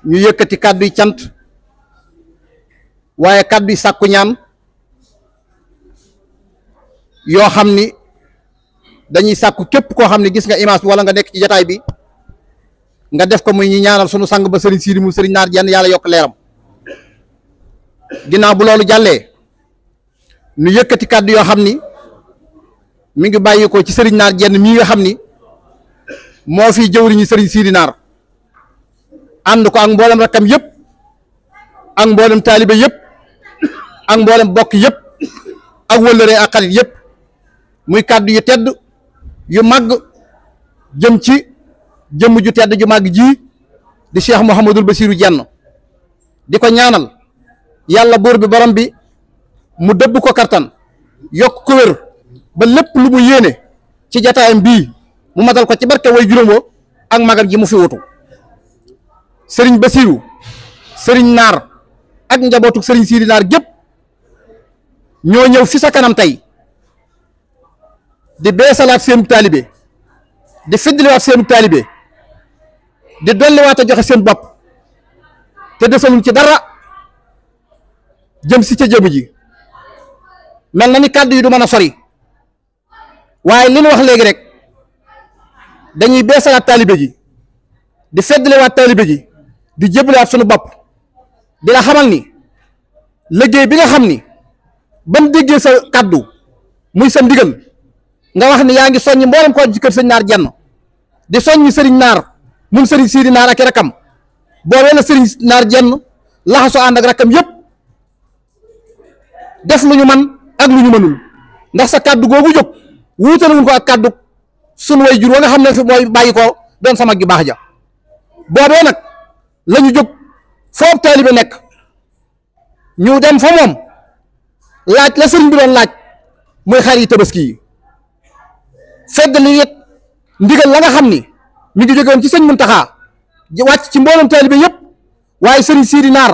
ñu yëkkati kàddu yi cant waaye kàddu yi sàkku ñaan yoo xam ni dañuy sàkku képp koo xam ne gis nga image bi wala nga nekk ci jataay bi nga def ko muy ñi ñaanal sunu sang ba sëriñ Sidi mu sëriñ Naar Jenn yàlla yokk leeram. ginnaaw bu loolu jàllee ñu yëkkati kàddu yoo xam ni mi ngi bàyyi ko ci sëriñ Naar Jenn mii nga xam ni moo fi jëwriñu sëriñ Sidi Naar ànd ko ak mboolem rakkam yëpp ak mboolem taalibe yëpp ak mboolem bokk yëpp ak wëllëre ak xarit yëpp muy kàddu yu tedd yu màgg jëm ci jëmm ju tedd ju màgg ji di Cheikh Mouhamadul Bassirou Jenn di ko ñaanal yàlla buur bi borom bi mu dëbb ko kartan yokk ko wér ba lépp lu mu yéene ci jataayam bii mu matal ko ci barke way juróom wo ak magam ji mu fi wutu sëriñ Bassirou sëriñ Naar ak njabootu sëriñ Sidi Naar gépp ñoo ñëw fi sa kanam tey di beesalaat seenu taalibe di fiddliwaat seenu taalibe di dolliwaat a joxe seen bopp te desaluñ ci dara jëm si ca jëmu ji mel na ni kàddu yi du mën a sori waaye li ñu wax léegi rek dañuy beesalaat taalibe gi di feddliwaat taalibe gi di jébalaat sunu bopp di la xamal ni liggéey bi nga xam ni ban déggee sa kàddu muy sa ndigal nga wax ni yaa ngi soññi mboolem ko ci kër sëñ Naar Jenn di soññi sëriñ Naar mun sëriñ Sidi Naar ak rakam boobee la sëriñ Naar Jenn laxasoo ànd ak rakam yëpp def lu ñu man ak lu ñu mënul ndax sa kàddu googu jóg wuutalewuñ ko ak kàddu sunu way jur wa nga xam ne fi mooy bàyyi ko doon sama gi baax ja boobee nag la ñu jóg foofu taalibe nekk ñu dem fa moom laaj la sëriñ bi doon laaj muy xar yi tabaski yi fedd li it ndigal la nga xam ni mi ngi jógewoon ci sëñ Muntaxa wàcc ci mboolem taalibe yëpp waaye sëriñ Sidi Naar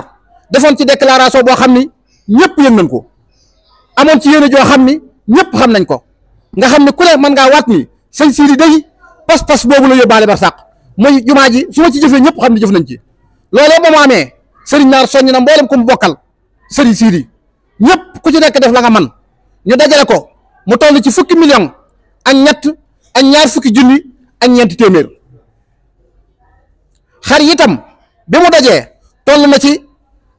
defoon ci déclaration boo xam ni ñëpp yëg nañ ko amoon ci yéene joo xam ni ñëpp xam nañ ko nga xam ne ku ne mën ngaa waat ni sëñ Sidi day pas-pas boobu la yóbbaale ba sàq muy jumaa ji su ma ci jëfee ñëpp xam ne jëf nañ ci loolee ba mu amee sëriñ Naar soññ na mboolem ku mu bokkal sëriñ Sidi ñëpp ku ci nekk def la nga man ñu dajale ko mu toll ci fukki million ak ñett ak ñaar fukki junni ak ñeenti téeméer xar yitam bi mu dajee toll na ci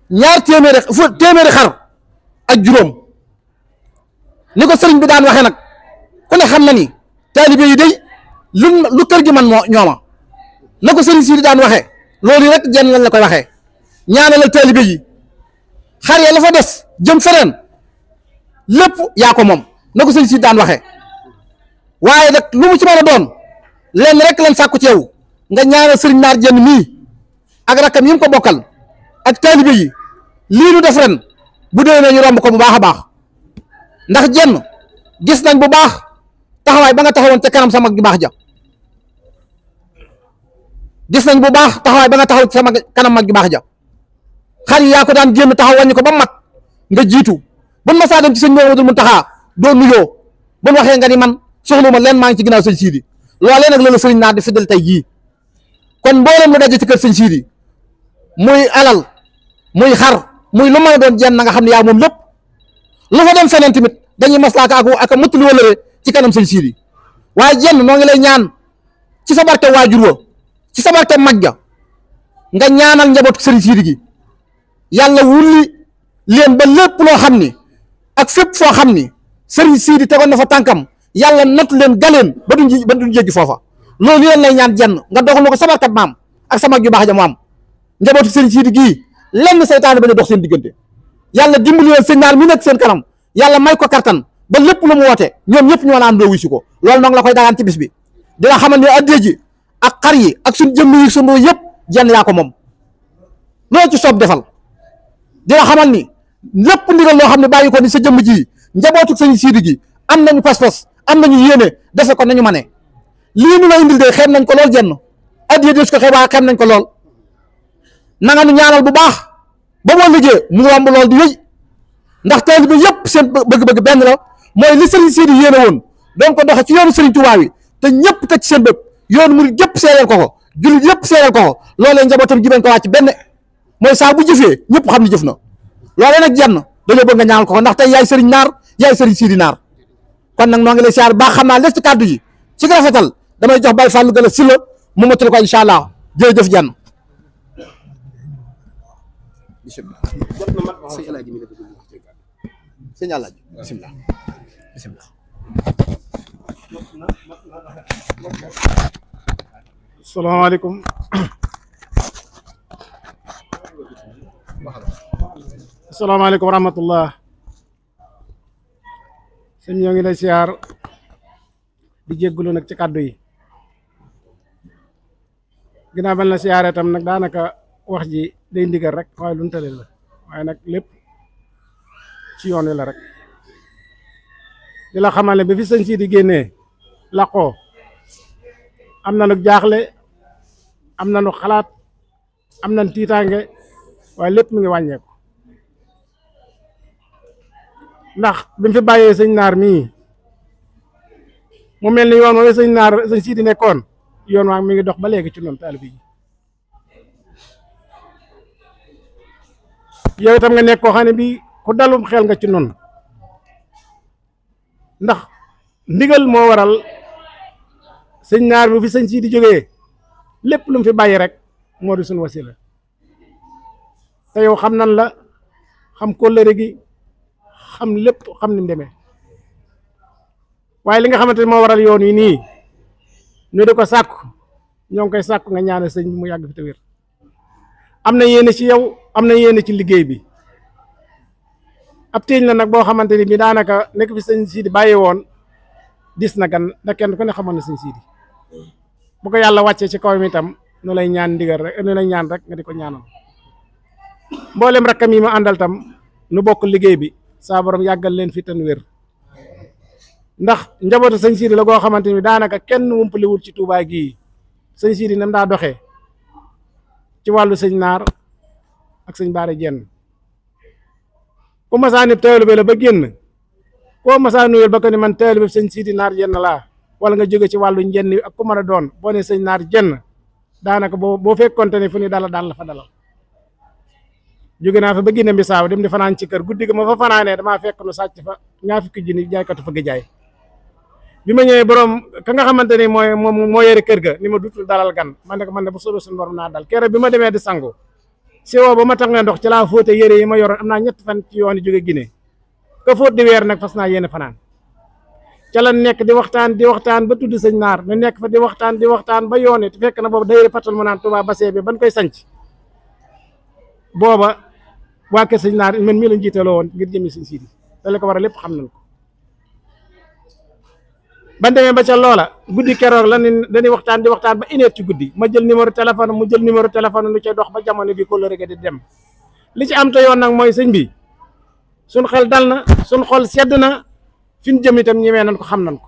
ñaar téeméeri xar ak juróom ni ko sëriñ bi daan waxee nag ku ne xam na ni taalibe yi day lu kër gi man moo ñooma na ko sëriñ Sidi daan waxee loolu rek jenn lañ la koy waxee ñaanalal taalibe yi xar ya la fa des jëm feneen lépp yaa ko moom na ko sëriñ Sidi daan waxee waaye nag lu mu ci mën a doon lenn rek lañ sàkku ci yow nga ñaanal sëriñ Naar Jenn mii ak rakkam yi mu ko bokkal ak taalibe yi lii nu def ren bu déwénee ñu romb ko bu baax a baax ndax jenn gis nañ bu baax taxawaay ba nga taxawoon ca kanam sa mag ju baax ja gis nañ bu baax taxawaay ba nga taxaw sama kanam mag ju baax ja xar yi yaa ko daan génn taxaw wàññi ko ba mat nga jiitu buñ ma saa dem ci sëñ Mouhamadoul Mountakha doo nuyoo buñ waxee nga ni man soxla ma leen maa ngi ci ginnaaw sëñ Sidi loolee nag loolu sëriñ Naar di fiddal tey jii kon mboolem lu daje ci kër sëñ Sidi muy alal muy xar muy lu mën a doon jenn na nga xam ne yaa moom lépp lu fa dem feneen tamit dañuy maslaaka ak a muttali wala ci kanam sëñ Sidi waaye jenn noo ngi lay ñaan ci sa barke waajur wa ci sa barke mag ja nga ñaanal njaboot sëriñ Sidi gi yàlla wulli leen ba lépp loo xam ni ak fépp foo xam ni sëriñ Sidi tegoon na fa tànkam yàlla nattu leen galeen ba duñ jéggi foofa loolu leen lay ñaan jenn nga doxal ko sa barke maam ak sa mag ju baax ja mu am njabootu sëriñ Sidi gii lenn seytaane ba ñu dox seen diggante yàlla dimbali leen sëñ Naar mi nekk seen kanam yàlla may ko kartan ba lépp lu mu woote ñoom ñëpp ñoo la am doo wuy si ko loolu noonu la koy dagaan ci bis bi dina xamal ne addee ji ak xar yi ak suñ jëmm yi suñ yëpp jenn yaa ko moom loolu ci soob defal dina xamal ni lépp ndigal loo xam ne bàyyi ko ni sa jëmm ji njabootu sëñ Sidi gi am nañu pas-pas am nañu yéene defe ko nañu ma ne lii nu la indil de xeeb nañ ko lool jenn addee des ko xeebaa xeeb nañ ko lool na nga nu ñaanal bu baax ba moo liggéey mu romb lool di wéy ndax taalibe bi yëpp seen bëgg-bëgg benn la mooy li sëriñ Sidi yéene woon doon ko doxe ci yoonu sëriñ Tuubaa wi te ñëpp teg ci seen bëgg yoonu murid yëpp seereel ko jullit yëpp seeral ko loolee njabootam ji bañ ko wàcc benn mooy saa bu jëfee ñëpp xam ne jëf na loolee nag jenn dañoo bëgg nga ñaanal ko ndax tey yaay sëriñ naar yaay sëriñ siidi naar kon nag noo ngi lay siyaar baax xam naa les ci kàddu yi ci rafetal damay jox Baye Fallou Gala Sylla mu matal ko incha allah jërëjëf jenn sëñ Alaaji bismillah bismillah asalaamaaleykum asalaamaaleykum wa rahmatullah sëñ ñoo ngi lay siyaar di jéggulu nag ci kàddu yi ginnaaw ban la siyaaree tam nag daanaka wax ji day ndigal rek waaye lu ñu tële la waaye nag lépp ci yoon wi la rek di la xamal ne bi fi sëñ si di génnee laqoo am na nu jaaxle am na nu xalaat am na tiitaange waaye lépp mi ngi wàññeeku ndax bi mu fi bàyyee sëñ naar mii mu mel ni yoon wala sëñ si di nekkoon yoon waa mi ngi dox ba léegi ci noonu taalibe yi yow itam nga nekk koo xam ne bii ku dalum xel nga ci noonu ndax ndigal moo waral sëñ naar bu fi sëñ si di jógee lépp lu mu fi bàyyi rek moo di suñu wasila te yow xam nan la xam kóllëre gi xam lépp xam ni mu demee waaye li nga xamante ne moo waral yoon yi nii ñu di ko sàkku ñoo ngi koy sàkku nga ñaanal sëñ bi mu yàgg fi te wér am na yéene ci yow am na yéene ci liggéey bi ab téeñ la nag boo xamante ni bi daanaka nekk fi sëñ Sidi bàyyi woon dis na gan da kenn ku ne xamoon na sëñ Sidi bu ko yàlla wàccee ci kawam itam nu lay ñaan ndigal rek nu lay ñaan rek nga di ko ñaanal mboolem rakkam yi ma àndal tam nu bokk liggéey bi saa borom yàggal leen fi ten wér ndax njabootu sëñ Sidi la goo xamante ni daanaka kenn wumpaliwul ci Touba gii sëñ Sidi nam daa doxee ci wàllu sëñ naar ak sëñ Baara Jenn ku masaa ni taalibe la ba génn koo masaa nuyul ba ko ni man taalibe sëñ Sidi naar Jenn laa wala nga jóge ci wàllu njenn ak ku mën a doon boo ne sëñ naar Jenn daanaka boo fekkonte ne fu ni dala daal la fa dalal jóge naa fa ba Guinée Bissau dem di fanaan ci kër guddi ga ma fa fanaanee damaa fekk nu sàcc fa ñaar fukki junni jaaykatu fa jaay bi ma ñëwee borom ka nga xamante ni moo yore kër ga ni ma dutul dalal gan man ne ko man ne bu soobee suñu borom naa dal keroog bi ma demee di sangu si woo ba ma tax nga ndox ci laa fóote yére yi ma yoroon am naa ñett fan ci yoon jóge Guinée ka fóot di weer nag fas naa yéene fanaan ca la nekk di waxtaan ba tudd sëñ naar nu nekk fa di waxtaan ba yoone te fekk na boobu dayre fatal mu naan Touba Basse bi ban koy sanc booba waa kër sëñ naar man mii lañ jiitaloo woon ngir jëmi sëñ Sidi te la ko war a lépp xam nañ ko ban demee ba ca loola guddi keroog la ni dañuy waxtaan ba une heure ci guddi ma jël numéro téléphone mu jël numéro téléphone lu cay dox ba jamono bi ko lërëge di dem li ci am te yoon nag mooy sëñ bi suñ xel dal na suñ xol sedd na fi ñu jëm itam ñemee nañ ko xam nañ ko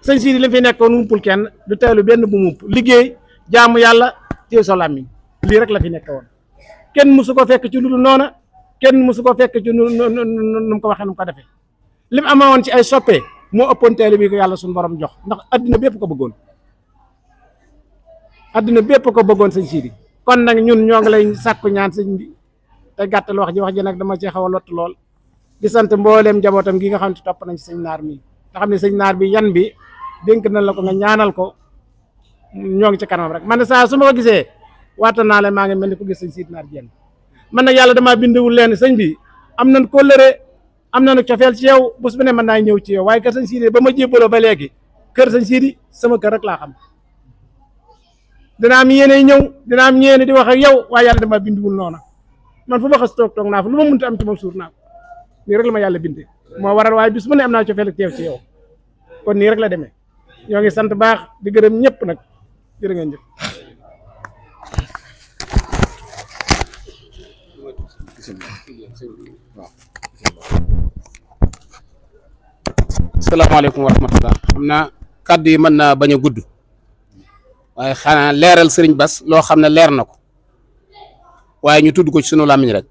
sëñ Sidi li fi nekkoon wumpul kenn du teelu benn bu mump liggéey jaamu yàlla téew sa làmmiñ lii rek la fi nekk woon kenn musu ko fekk ci lu dul noona kenn musu ko fekk ci nu mu ko waxee nu mu ko defee li mu amoon ci ay soppe moo ëppoon teelu bi ko yàlla suñu borom jox ndax addina bépp ko bëggoon sëñ Sidi kon nag ñun ñoo ngi lay sàkku ñaan sëñ bi te gàttal wax ji nag dama cee xaw a lott lool di sant mbooleem njabootam gi nga xam ne topp nañ ci sëñ naar mi nga xam ne sëñ naar bi yan bi dénk na la ko nga ñaanal ko ñoo ngi ci kanam rek man ne saa su ma ko gisee waata naa la maa ngi mel ni ko gis sëñ Sidi naar Jenn man nag yàlla damaa bindewul leen sëñ bi am nañ kóllëre am nañu cofeel ci yow bés bu ne mën naa ñëw ci yow waaye kër sëñ Sidi ba ma jébbaloo ba léegi kër sëñ Sidi sama kër rek laa xam dina am yéene ñëw dina am yéene di wax ak yow waaye yàlla dama bindewul noona man fu ma xas toog naa fa lu ma mënta am ci moom suur naa ko nii rek la ma yàlla bindee moo waral waaye bis bu ne am naa cofeel ak teew ci yow kon nii rek la demee ñoo ngi sant baax di gërëm ñëpp nag jërë ngeen jëf. asalaamaaleykum wa rahmatullah xam naa kàddu yi mën naa bañ a gudd waaye xanaa leeral sëriñ Bass loo xam ne leer na ko waaye ñu tudd ko ci sunu làmmiñ rek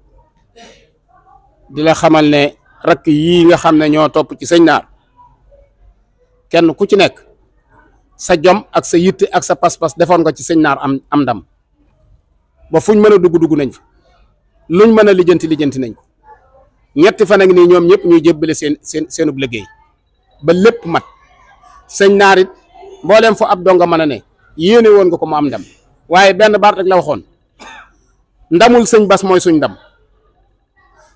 di la xamal ne rakk yii nga xam ne ñoo topp ci sëñ naar kenn ku ci nekk sa jom ak sa yitte ak sa pas-pas defoon nga ci sëñ naar am ndam ba fuñ mën a dugg nañ fa luñ mën a lijjanti nañ ko ñetti fan ak nii ñoom ñëpp ñuy jébbale seenub liggéey ba lépp mat sëñ naar it mbooleem fu ab donga mën a ne yéene woon nga ko mu am ndam waaye benn baat rek la waxoon ndamul sëñ bas mooy suñ ndam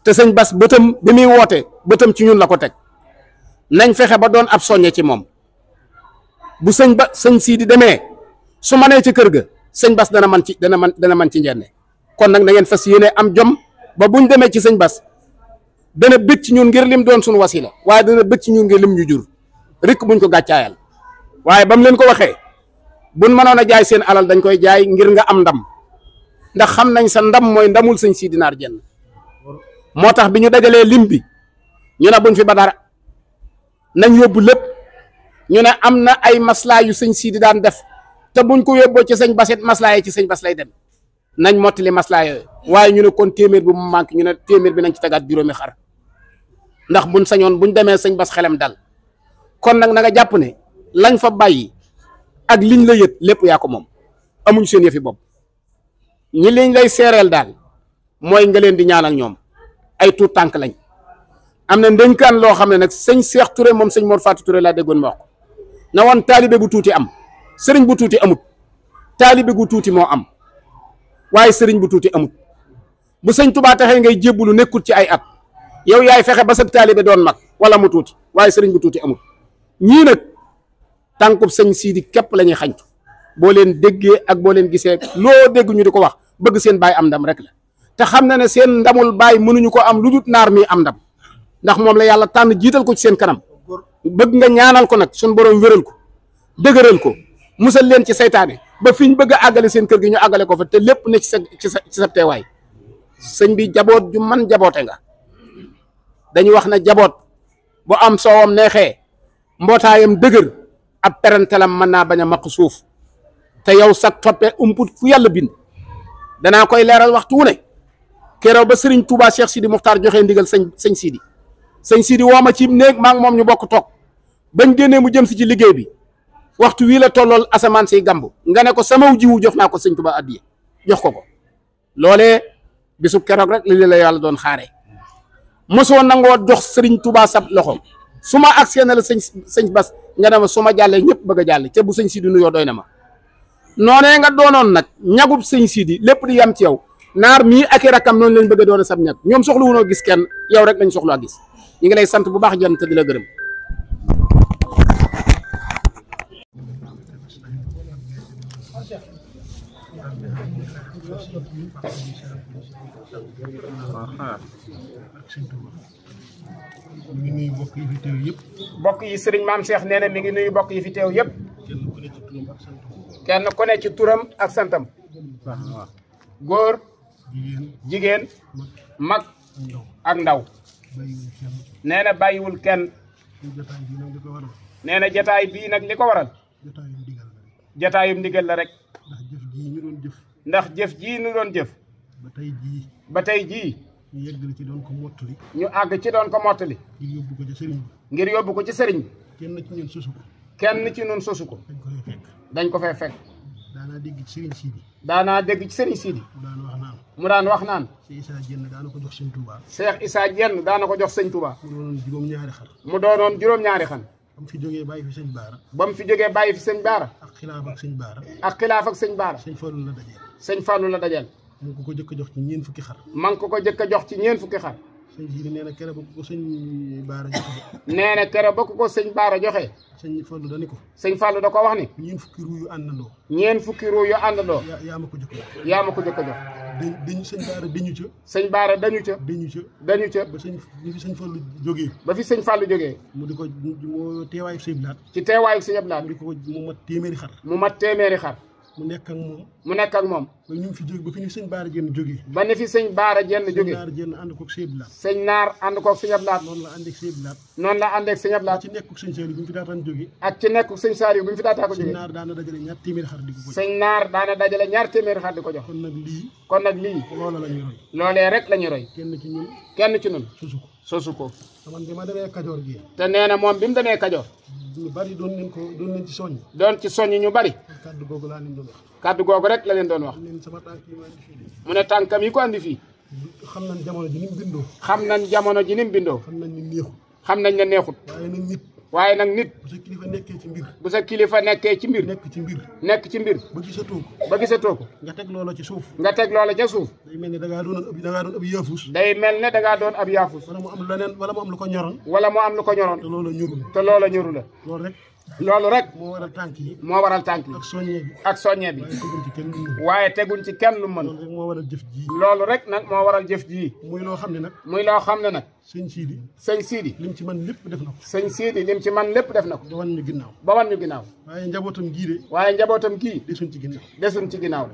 te sëñ bas bëtam bi muy woote bëtam ci ñun la ko teg nañ fexe ba doon ab soññe ci moom bu sëñ sii di demee su ma nee ci kër ga sëñ bas dana man ci njenne kon nag na ngeen fas yéene am jom ba buñ demee ci sëñ bas dana bëgg ci ñun ngir lim doon suñu wasila waaye dana bëgg ci ñun ngir lim ñu jur rek buñ ko gàccaayal waaye ba mu leen ko waxee buñ mënoon a jaay seen alal dañ koy jaay ngir nga am ndam ndax xam nañ sa ndam mooy ndamul sëñ Sidi Naar Jenn moo tax bi ñu dajalee lim bi ñu ne buñ fi ba dara nañ yóbbu lépp ñu ne am na ay maslaa yu sëñ Sidi daan def te buñ ko yóbboo ci sëñ basit maslaa yi ci sëñ bas lay dem nañ mottali maslaa yooyu waaye ñu ne kon téeméer bi mu manqué ñu ne téeméer bi nañ ci tegaat juróomi xar ndax buñ sañoon buñ demee sëñ bas xelam dal kon nag na nga jàpp ne lañ fa bàyyi ak liñ la yët lépp yaa ko moom amuñ seen yëfi bopp ñi liñ lay seereel daal mooy nga leen di ñaanal ñoom ay tuut tànk lañ am na ndénkaan loo xam ne nag sëñ Cheikh Touré moom sëñ Mor Fatou Touré laa déggoon ma wax ko na woon taalibe bu tuuti am sëriñ bu tuuti amut taalibe gu tuuti moo am waaye sëriñ bu tuuti amut bu sëñ Touba taxee ngay jébbulu nekkul ci ay at yow yaay fexe ba sa taalibe doon mag wala mu tuuti waaye sëriñ bu tuuti amut ñii nag tànkub sëñ Sidi képp la ñuy xañtu boo leen déggee ak boo leen gisee loo dégg ñu di ko wax bëgg seen baay am ndam rek la te xam na ne seen ndamul baay mënuñu ko am lu dul naar mi am ndam ndax moom la yàlla tànn jiital ko ci seen kanam bëgg nga ñaanal ko nag suñ borom wéral ko dëgëral ko musal leen ci saytaane ba fi ñu bëgg a àggale seen kër gi ñu àggale ko fa te lépp ne ci sa teewaay sëñ bi jaboot ju man jaboote nga dañuy wax na jaboot bu am soowam neexee mbootaayam dëgër ab perantelam mën naa bañ a maq suuf te yow sax toppe umput fu yàlla bind danaa koy leeral waxtu wu ne keroog ba Serigne Touba Cheikh Sidi Muxtaar joxe ndigal sëñ Sidi woo ma ci néeg maa ngi moom ñu bokk toog bañ génnee mu jëm si ci liggéey bi waxtu wii la tollool asamaan si gamb nga ne ko samaw jiwu jox naa ko sëñ Touba addiye jox ko loolee bisu keroog rek li la yàlla doon xaaree mosoo nangoo jox Serigne Touba sab loxo su ma agsee na la sëñ Bas nga ne ma su ma jàllee ñëpp bëgg a jàll te bu sëñ Sidi nuyoo doy na ma noonee nga doonoon nag ñagub sëñ Sidi lépp di yam ci yow naar mii ak i rakkam noonu lañ bëgg a doon sab ñag ñoom soxla wunoo gis kenn yow rek lañ soxlaa gis ñu ngi lay sant bu baax jën te di la gërëm. mi ngi nuyu mbokk yi fi teew yëpp. mbokk yi sëriñ maam Cheikh nee na mi ngi nuyu mbokk yi fi teew yëpp. kenn ku ne ci turam ak santam. góor. jigéen. mag ak ndaw. nee na bàyyiwul kenn. nee na jataay bii nag li ko waral. jataayum ndigal la rek. ndax jëf jii ñu doon jëf. ba tey jii. ñu yeggali ci doon ko mottali. ñu àgg ci doon ko mottali. ngir yóbbu ko ci sëriñ bi. ngir yóbbu ko ci sëriñ bi. kenn ci ñun sosu ko. kenn ci ñun sosu ko. dañ ko fay fekk. daanaa dégg ci sëriñ Sidi. daanaa dégg ci sëriñ Sidi. mu daan wax naan. Cheikh Issa Diène daana ko jox sëñ Touba. Cheikh Issa Diène daana ko jox sëñ Touba. mu doonoon juróom-ñaari xar. mu doonoon juróom-ñaari xar. ba mu fi jógee bàyyi fi sëñ Baara. ba mu fi jógee bàyyi fi sëñ Baara. ak xilaaf ak sëñ Baara. ak xilaaf ak sëñ Baara. sëñ Fallou la dajeel. sëñ Fallou la dajeel. mu ngi ko jëkk a jox ci ñeen fukki xar. ma ngi ko jëkk a jox ci ñeen fukki xar. sëñ Sidi nee na kere ba ko sëñ Baara joxe. nee na kere ba ko sëñ Baara joxe. sëñ Fallou dani ko. sëñ Fallou da ko wax ni. ñeen fukki ruu yu àndandoo. ñeen fukki ruu yu àndandoo. yaa ma ko jëkk a jox. yaa ma ko jëkk a jox. dañu sëñ Baara dañu ca. sëñ Baara dañu ca. dañu ca. dañu ca. ba fi sëñ Fallou jógee. ba fi sëñ Fallou jógee. mu di ko mu teewaayu sëñ Blaat. ci teewaayu sëñ Blaat. mu di ko mu mat téeméeri xar. mu mat téeméeri xar. mu nekk ak moom. mu nekk ak moom. ba ñu fi jóge ba fi ñu sëñ Baara Diène jógee. ba ne fi sëñ Baara Diène jógee. sëñ Baara Diène ànd koog sëñ Blaat. sëñ Naar ànd koog sëñ Blaat. noonu la ànd ak sëñ Blaat. noonu la ànd ak sëñ Blaat. ci nekkuk sëñ Saliou bi mu fi daataan jógee. ak ci nekkuk sëñ Saliou bi mu fi daataan ko jógee. sëñ Naar daana dajale ñaar téeméeri xar di ko jox. sëñ Naar daana dajale ñaar téeméeri xar di ko jox. kon nag lii. kon nag lii. loola la ñuy roy. loolee rek la ñuy roy. kenn ci ñun. kenn ci ñun. sosu ko. sosu ko. man bi ma demee Kajoor gi. te nee na moom bi mu demee Kajoor. ñu bari doon leen ci soññ. doon ci soññ ñu bari. kàddu googu laa leen doon wax. kàddu googu rek la leen doon wax. leen sama tànk yi ma andi fii. mu ne tànkam yi ko andi fii. xam nañ jamono ji ni mu bindoo. xam nañ jamono ji ni mu bindoo. xam nañ ni neexut. xam nañ ne neexut. waaye nag nit. bu sa kilifa nekkee ci mbir. bu sa kilifa nekkee ci mbir. nekk ci mbir. ba gisatoo ko. nga teg loola ci suuf. nga teg loola ca suuf. day mel ne da ngaa doon ab yaafus. day mel ne da ngaa doon ab yaafus. wala mu am leneen wala mu am lu ko ñoroon. wala mu am lu ko ñoroon. te loola ñoru la. loolu rek. moo waral tànk yi. ak soññee bi. waaye teguñ ci kenn lu mën. loolu rek moo waral jëf ji. loolu rek nag moo waral jëf ji. muy loo xam ne nag. sëñ Sidi. lim ci man lépp def na ko. sëñ Sidi lim ci man lépp def na ko. ba wan ñu ginnaaw. waaye njabootam gii. desuñ ci ginnaaw.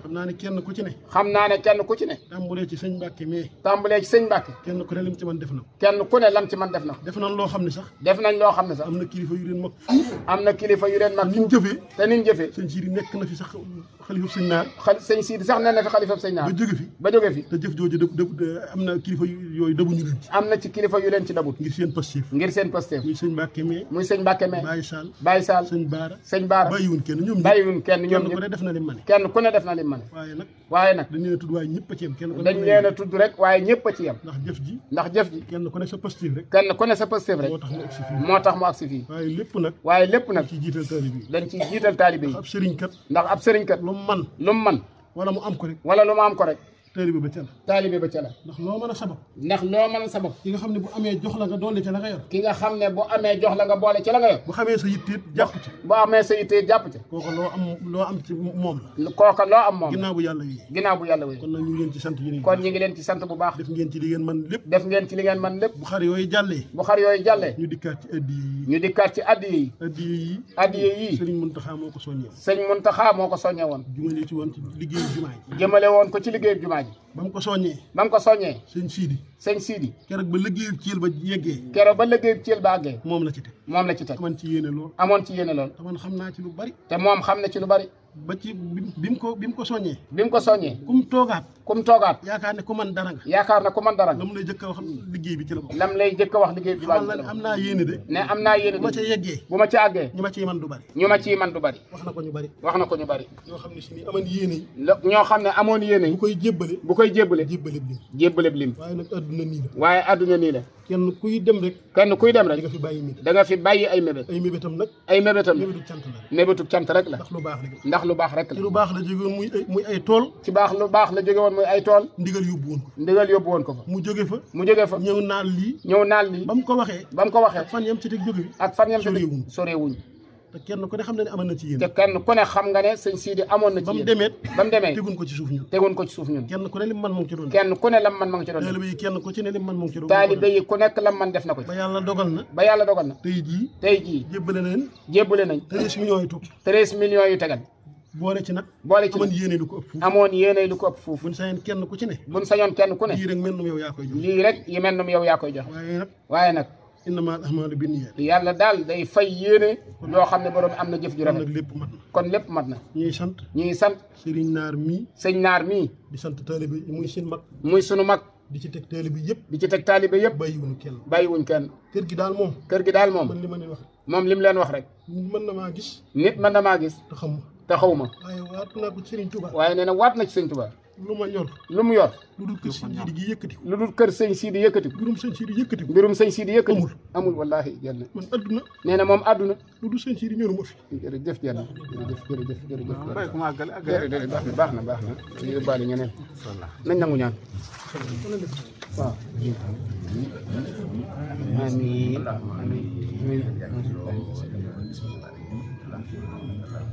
xam naa ne kenn ku ci ne. tàmbulee ci sëñ Mbàkke. kenn ku ne lim ci man def na ko. def nañ loo xam ne sax. am na kilifa yu leen mag fuuf. te niñ jëfee. sëñ Sidi nekk na fi sax xalifab sëñ naar. sëñ Sidi sax nee na fi xalifab sëñ naar. ba jóge fi. te jëf jooju am na kilifa yooyu dabuñu leen ci. am na ci kilifa yu leen ci dabut. ngir seen Pastef. muy sëñ Mbàkke mee. Baye Sall. sëñ Baara. bàyyiwuñ kenn ñoom kenn ku ne def na lim mane. waaye nag. dañ leen a tudd waaye ñëpp a ci yem. dañ leen a tudd rek waaye ñëpp a ci yem. ndax jëf ji. kenn ku ne sa Pastef rek. moo tax mu agsi fii. waaye lépp nag. dañ ciy jiital taalibe yi. ndax ab sëriñ kat. lu mu man. wala mu am ko rek. taalibe ba ca la. ndax loo mën a sabab. ki nga xam ne bu amee jox la nga doole ca la nga yor. boole ca la nga yor. bu xamee sa yitte jàpp ca. kooka loo am ci moom la. ginnaaw bu yàlla wéy. kon nag ñu ngi leen ci sant bu baax. def ngeen ci li ngeen man lépp. bu xar yooyu jàllee. ñu dikkaat ci addiye yi. Sëriñ Muntaxa moo ko soññee woon. jëmale woon ko ci liggéeyu jumaa ji. ba mu ko soññee. sëñ Sidi. keroog ba liggéeyu Thiel ba àggee. moom la ci teg. amoon ci yéene lool. te man xam naa ci lu bari. te moom xam na ci lu bari. ba ci bi mu ko soññee. kum toogaat. yaakaar ne ku man dara nga. lam lay jëkk a wax liggéey bi ci la bokk. am naa yéene de. bu ma ca yeggee. bu ma ca àggee. ñu ma ciy man du bari. wax na ko ñu bari. ñoo xam ne si ni amoon yéene yi. ñoo xam ne amoon yéene yi. bu koy jébbale. jébbaleb lim. waaye adduna nii la. kenn kuy dem rek. da nga fi bàyyi ay mébét. ay mébétam mébétu cant rek la. ndax lu baax rek la. ci lu baax la jóge woon muy ay tool. lu baax la jóge woon muy ay tool. ndigal yóbbu woon ko fa. mu jóge fa. ñëw naal lii. ba mu ko waxee. ak fan yam ci teg jóge fi. sorewuñ. te kenn ku ne xam nga ne sëñ Sidi amoon na ci yéen. ba mu demee teguñ ko ci suuf ñun. kenn ku ne lim man mu ngi ci doon. taalibe yi kenn ku ci ne lim man mu ngi ci doon. taalibe yi ku nekk lam man def na ko ci. ba yàlla dogal na. tey jii. jébbale nañ. 13 millions yu topp. 13 millions yu tegal. boole ci amoon yéene lu ko ëpp fuuf. buñ sañoon kenn ku ne. lii rek mel num yow yaa koy jox. waaye nag. innamal a'maalu binniyaat. yàlla daal day fay yéene. loo xam ne borom am na jëf ju rafet. kon lépp mat na. ñuy sant. sëñ naar mii. di sant taalibe muy seen mag. muy sunu mag. di ci teg taalibe yëpp. bàyyiwuñ kenn. kër gi daal moom. moom li mu leen wax rek. nit mën na maa gis. te xaw ma. waaye waat naa ko ci Sëriñ Tuubaa. waaye nee na waat na ci Sëriñ Tuubaa. lu mu yor. lu dul kër sëñ Sidi yëkkati. mbirum sëñ Sidi yëkkati. amul wallaahi jënd. man adduna. nee na moom adduna. lu dul sëñ Sidi ñëru ma fi. jërëjëf jënd jërëjëf. baax na. ñu yóbbaale ñeneen. nañ nangu ñaan. waaw.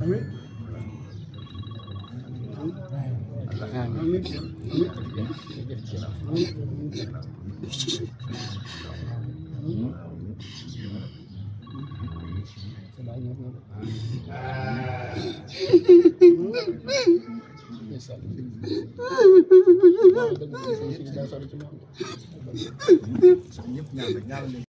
amiin.